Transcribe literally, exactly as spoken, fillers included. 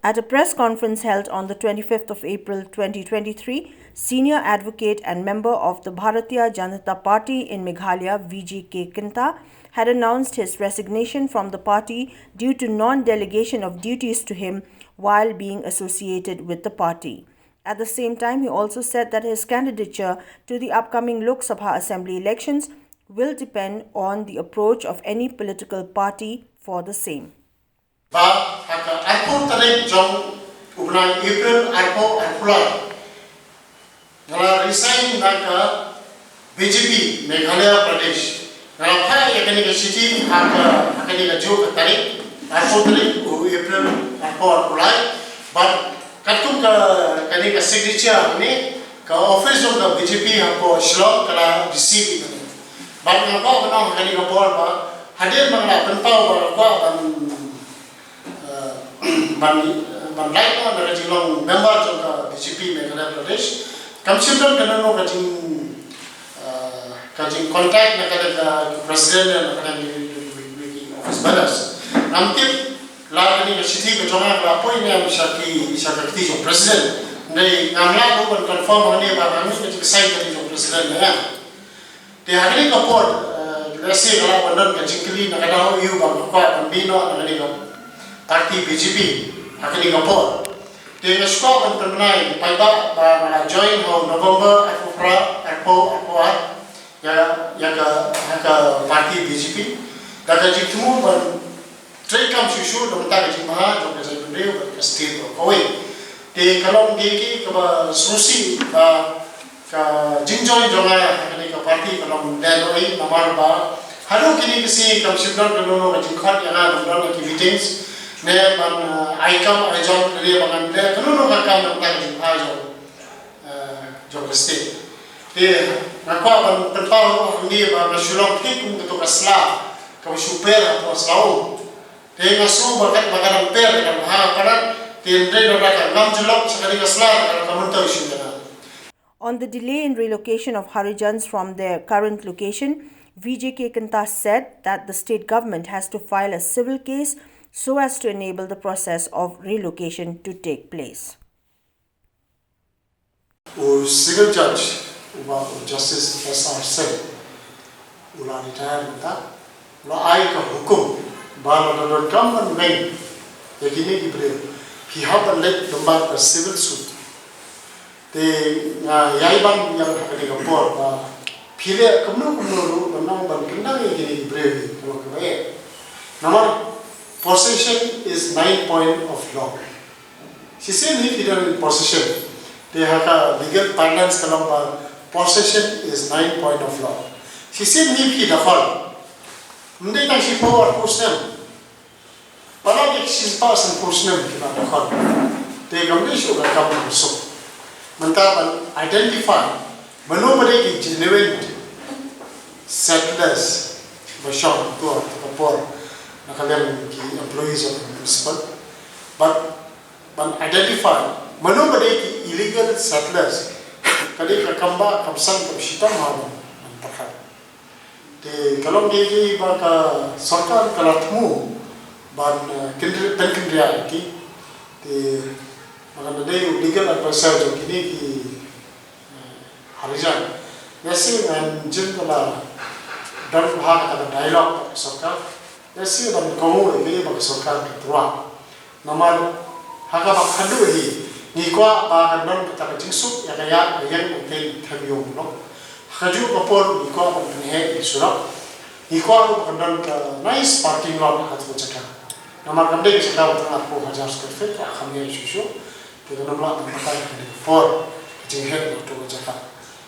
At a press conference held on the twenty-fifth of April twenty twenty-three, senior advocate and member of the Bharatiya Janata Party in Meghalaya, V J K Kynta, had announced his resignation from the party due to non-delegation of duties to him while being associated with the party. At the same time, he also said that his candidature to the upcoming Lok Sabha Assembly elections will depend on the approach of any political party for the same. Ba ha ka arphew tarik jong u bnai April arphew arphew lai, nga la resign na ka B J P Meghalaya Pradesh. Nga la phah ïa kane ka shithi ha ka, ha kane ka juh ka tarik, arphew tarik u April arphew arphew lai. Bad katkum ka, kane ka signature ne, ka office jong ka B J P hapoh Shillong ka la receive ïa kane. Bad nga kwah ban ong ha kane ka por ba hadien ba nga la pynpaw ba nga kwah ban, eh, ban, ban lait noh na ka jinglong member jong ka B J P Meghalaya Pradesh, kam shym don kano kano ka jing, eh, ka jingcontact na ka, ka president na ka office bearers. Ngam tip la kane ka shithi ka jong nga ka la poi ne em sha ki, sha ka kti jong president. Hynrei ngam lah ruh ban confirm hangne ba hangne ka jingsign ka jong president ne em. Te ha kane ka por, eh, lehse ka lah ban don ka jingkylli na ka daw aïu ba nga kwah ban mih noh na kane ka party B J P ha kane ka por. Te nga shu kwah ban pynbna ïa phi paidbah ba nga la join ha u November arphew phra, arphew, arphew ar ïa, ïa ka, ïa ka party B J P da ka jingthmu ban treikam shuh shuh na ka bynta ka jingbha jong ka jaitbynriew bad ka state baroh kawei. Te ka long kaei kaei kaba sngewsih ba ka jingjoin jong nga ha kane ka party ka long lehnohei namar ba haduh kine ki sngi kam shym don kano kano ka jingkhot ïa nga ban don ha ki meetings ne ban, eh, ai kam ai jam ne ban leh kano kano ka kam na ka bynta ka jingbha jong, eh, jong ka state. Te nga kwah ban pynpaw hangne ba nga shu long thik kum kato ka sla kaba shu per hapoh sla um. Te nga sngew ba kat ba ka dang per ka dang bha ka palat, te hynrei lada ka ngam ju long sha kane ka sla ka dang ka myntoi shuh ïa nga. On the delay in relocation of Harijans from their current location, V J K Kynta said that the state government has to file a civil case so as to enable the process of relocation to take place. U single judge uba u Justice S R Sen u la retire mynta, u la ai ka hukum ba lada donkam ban weng ïa kine ki briew, phi hap ban leit lyngba ka civil suit. Te nga ïai ban ïa ha kane ka por ba phi leh kumno kumno ruh ban nang ban kyndang ïa kine ki briew hi, ka long kaba eh. Namar possession is nine point of law. Shisien hi phi don in possession. Te ha ka legal parlance ka long ba possession is nine point of law. Shisien hi phi dakhol. Ym dei tang shiphew arphew snem. Palat ki shispah sanphew snem kiba dakhol. Te kam dei shuh ka kam suk. Mynta ban identify mano ba dei ki genuine settlers ba shong to ka por na ka liang ki employees of the municipal. Bad ban identify mano ba dei ki illegal settlers ka dei ka kam ba kam san kam shitom ha ban, ban pyrkhat. Te ka long kaei kaei ba ka sorkar ka la thmu ban, eh, kynriah, pynkynriah ïa ki. Te ba kan dei u legal advisor jong kine ki, eh, Harijan. Lehse ngan jin ka la don bha kata ka dialogue bad ka sorkar. Lehse ban kohnguh ïa kaei ba ka sorkar ka tyrwa. Namar ha kaba khadduh hi ngi kwah ba kan don kata ka jingsuk ïa ka ïa ka ïeng ka keiñ thep ïew noh. Ha kajuh ka por ngi kwah ban pynheh ïa ki surok. Ngi kwah ruh ba kan don ka nice parking lot ha kato ka jaka. Namar kam dei ka jaka ba tang arphew hajar square feet, ka kham heh shuh shuh. Te kan ym lah ban batai ha kane ka por ka jingheh na kato ka jaka.